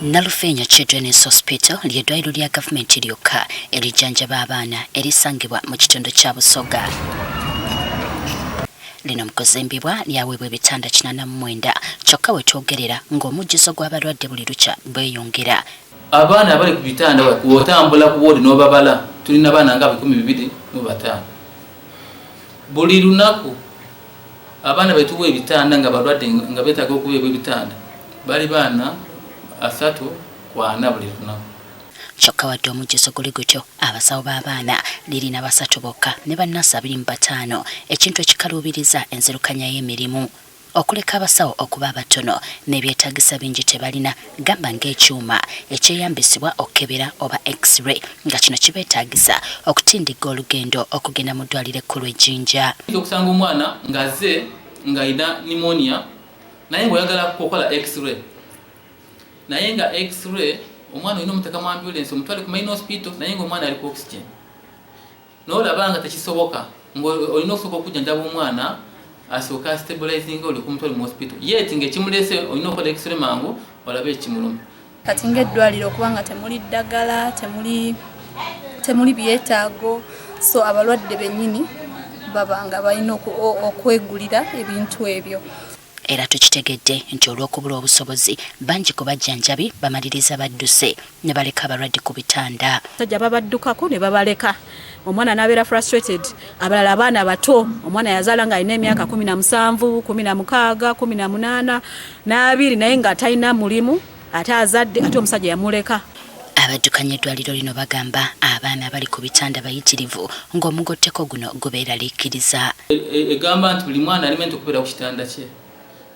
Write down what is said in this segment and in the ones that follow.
Nalufeenya Children's Hospital ly'eddwaliro lya gavumenti lyokka erijjanjaba abaana erisangibwa mu kitundu kya Busoga. Lino mu kuzimbibwa lyaweebwa ebitanda 89 kyokka we twogerera ng'omujjuzo gw'abalwadde buli lukya bweyongera. Abaana abali ku bitanda, w'otambula ku woodi n'obabala, tulina abaana nga 205 buli lunaku. Abaana betuwa ebitanda nga balwadde, nga beetaaga okuweebwa ebitanda, bali baana 3 ku 4 buli lunaku. Kyokka wadde omujjuzo guli gutyo, abasawo b'abaana lirina basatu bokka ne bannansi 25, ekintu ekikaluubiriza enzirukanya y'emirimu. Okuleka abasawo okuba abatono, n'ebyetaagisa bingi tebalina, gamba ng'ekyuma ekyeyambisibwa okukebera oba X-ray, nga kino kibeetaagisa okutindigga olugendo okugenda mu ddwaliro ekkulu e Jinja. Oyinza okusanga omwana ng'azze ng'alina pneumonia, naye ng'oyagala kukola X-ray, naye nga X-ray omwana olina omuteeka mu ambulance omutwale ku main hospital, naye ng'omwana ali ku oxygen, n'olaba nga tekisoboka, ng'olina okusooka okujjanjaba omwana asooka stabilizing, oli kumutwale mu hospital, yet ng'ekimuleese olina okukola X-ray mangu olabe ekimuluma. Kati ng'eddwaliro okubanga temuli ddagala, temuli byetaago, so abalwadde bennyini baba nga balina okwegulira ebintu ebyo. Era tukitegedde nti olw'okubula obusobozi, bangi ku bajjanjabi bamaliriza badduse ne baleka abalwadde ku bitanda. Basajja babaddukako ne babaleka, omwana n'abeera frustrated. Abalala abaana bato, omwana yazaala ng'alina emyaka 17, 16, 18 n'abiri, naye nga talina mulimu, ate azadde, ate omusajja yamuleka. Abaddukanya eddwaliro lino bagamba abaana abali ku bitanda bayitirivu, ng'omugotteko guno gubeeraliikiriza. Egamba nti buli mwana ali meant okubeera ku kitanda kye,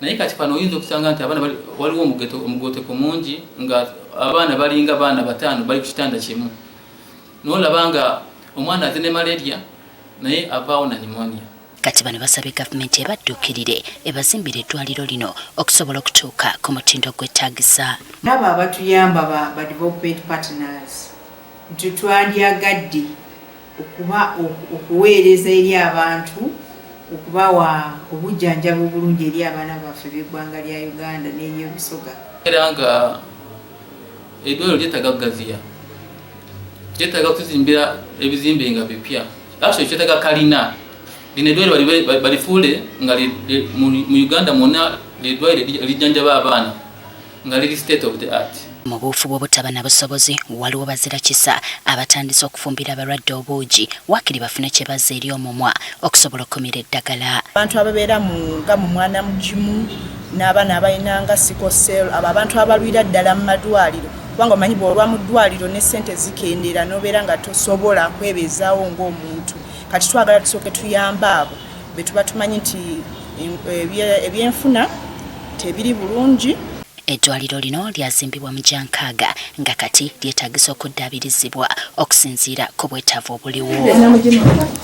naye kati fano oyinza okusanga nti abaana waliwo omugoteko mungi, nga abaana balinga baana bataano bali ku kitanda kimu, nolaba nga omwana aze ne malaria naye avaawo na pneumonia. Kati bano basabye gavumenti ebadduukirire, ebazimbire eddwaliro lino okusobola okutuuka ku mutindo gwetaagisa. Nabo abatuyamba ba development partners, nti twandyagadde okuba okuweereza eri abantu, okubawa obujjanjabi obulungi eri abaana baffe b'eggwanga lya Uganda n'eryobusoga. Era nga eddwaliro lyetaaga kugaziya, lyetaaga kutuzimbira ebizimbe nga bipya. Actually, kyetaaga kalina. Lino eddwaliro balifuule nga mu Uganda mwonna lyeddwaliro erijjanjaba abaana nga liri state of the art. Mu buufu bw'obutaba na busobozi, waliwo bazira kisa abatandise okufumbira abalwadde obuugi, waakiri bafune kye bazza eri omumwa okusobola okumira eddagala. Abantu ababeera nga mu mwana mugimu n'abaana abalina nga sickle cell, abo abantu abalwira ddala mu madwaliro, kubanga omanyi bw'olwa mu ddwaliro ne ssente zikendeera, n'obeera nga tosobola kwebeezaawo ng'omuntu. Kati twagala tusooke tuyambe abo be tuba tumanyi nti ebyenfuna tebiri bulungi. Eddwaliro lino lyazimbibwa mu gyankaaga, nga kati lyetaagisa okuddaabirizibwa okusinziira ku bwetaavu obuliwo.